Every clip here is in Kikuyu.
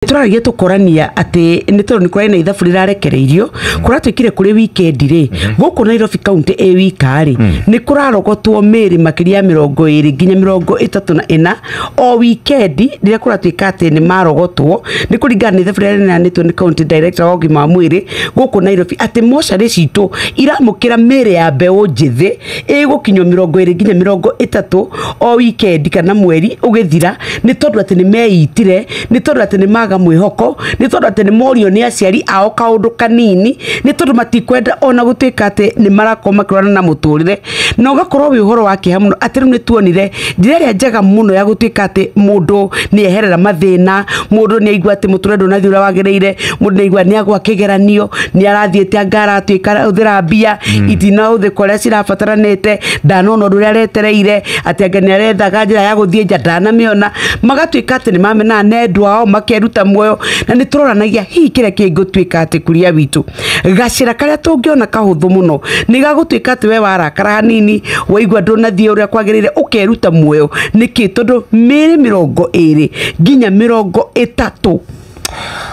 Tũraragia tũkorania atĩ nĩ tondũ nĩ kũrarĩ na ithabu rĩrarekereirio kũratuĩkire kũrĩ weekend rĩ, gũkũ Nairobi County ĩ wika rĩ, nĩ kũrarogotwo mĩĩrĩ makĩria ya 24 nginya 34 o weekend, rĩrĩa kũratuĩka atĩ nĩ marogotwo nĩ kũringana na ithabu rĩrĩa rĩneanĩtwo nĩ county director wa ũgima wa mwĩrĩ gũkũ Nairobi, atĩ mocarĩ citũ iramũkĩra mĩĩrĩ ya mbeũ njĩthĩ ĩgũkinywo 20 nginya 30 o weekend kana mweri ũgĩthira, nĩ tondũ atĩ nĩ meitire, nĩ tondũ atĩ nĩ maga mwĩhoko, nĩ tondũ atĩ nĩ morio nĩ aciari ao kaũndũ kanini, nĩ tondũ matikwenda ona gũtuĩka atĩ nĩ marakorwo makĩrwana na mũtũrĩre. Na ũgakorwo wĩ ũhoro wa kĩeha mũno atĩ rĩu nĩ tuonire njĩra ĩrĩa njega mũno ya gũtuĩka atĩ mũndũ nĩ eherera mathĩna, mũndũ nĩ aigua atĩ mũtũrĩre ndũnathiĩ ũrĩa wagĩrĩire, mũndũ nĩ aigua nĩ agwa kĩgeranio, nĩ arathiĩte anga aratuĩka hũthĩra mbia itinahũthĩka ũrĩa cirabataranĩte, ndanona ũndũ ũrĩa aretereire, atĩ anga nĩ arethaga njĩra ya gũthiĩ nja ndanamĩona, magatuĩka atĩ nĩ mamenaga na endwa ao makeruta muoyo. Na nĩ tũroranagia hihi kĩrĩa kĩngĩtuĩka atĩ kuria witũ gacĩra karĩa tũngĩona kahũthũ mũno nĩ gagũtuĩka atĩ we warakara hanini, waigua ndũnathiĩ ũrĩa kwagĩrĩire, ũkeruta muoyo nĩkĩ? Tondũ mĩĩrĩ 20 nginya 30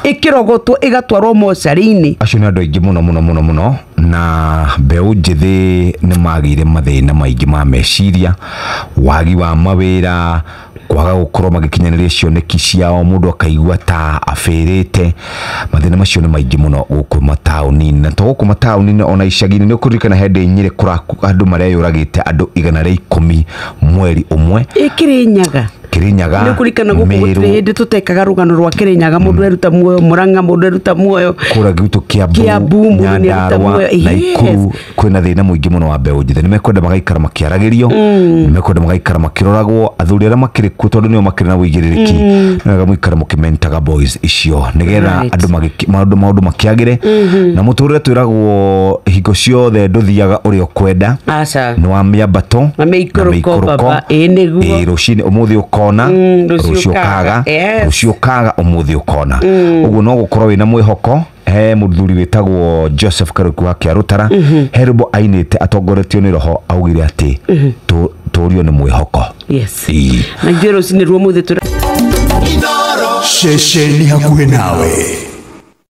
ĩkĩrogotwo ĩgatwarwo mocarĩ-inĩ. Acio nĩ andũ aingĩ mũno mũno mũno mũno, na mbeũ njĩthĩ nĩ magĩire mathĩna maingĩ ma meciria, wagi wa mawĩra, kwaga gũkorwo magĩkinyanĩria cioneki ciao, mũndũ akaigua ta abĩrĩte. Mathĩna macio nĩ maingĩ mũno gũkũ mataũni-inĩ, na to gũkũ mataũni-inĩ, ona icagi-inĩ. Nĩ ũkũririkana hĩndĩ Nyĩrĩ andũ mareyũragĩte andũ 110 mweri ũmwe. Ĩkĩrĩ Nyaga. Kĩrĩnyaga. Nĩ ũkũririkana gũkũ Meru. Gũtirĩ hĩndĩ tũtekaga rũgano rwa Kĩrĩnyaga, mũndũ eruta muoyo Mũrang'a, mũndũ eruta muoyo Kũrĩa gwitũ Kiambu, Kiambu, mũndũ nĩeruta Nyandarua, muoyo. Naikuru kwĩna thĩna mũingĩ mũno wa mbeũ njĩthĩ. Nĩ mekwenda magaikara makĩaragĩrio, nĩ mekwenda magaikara makĩroragwo, athuri arĩa makĩrĩ kuo, tondũ nĩo makĩrĩ na wũigĩrĩrĩki. Nĩ wega mũikare mũkĩmentaga boys icio nĩgetha andũ maũndũ makĩagĩre na mũtũrĩre. Twĩragwo hingo ciothe ndũthiaga ũrĩa ũkwenda. Aca. Nĩ wa mĩambato na mĩikũrũko, baba. Ĩĩ, nĩguo. Ĩĩ, rũcinĩ ũmũthĩ ũkona, rũciũ rũciũ ũkaga. ũkaga, rũciũ ũkaga, ũmũthĩ ũkona. Ũguo no gũkorwo wĩna mwĩhoko. He mũthuri wĩtagwo Joseph Karuku wa Kĩarũtara, he rwĩmbo ainĩte atongoretio nĩ roho, augire atĩ tũrio nĩ mwĩhoko. Ĩĩ. Na ithuĩ rũcinĩ ruo mũthĩ tũra Ceceni hakuhĩ nawe.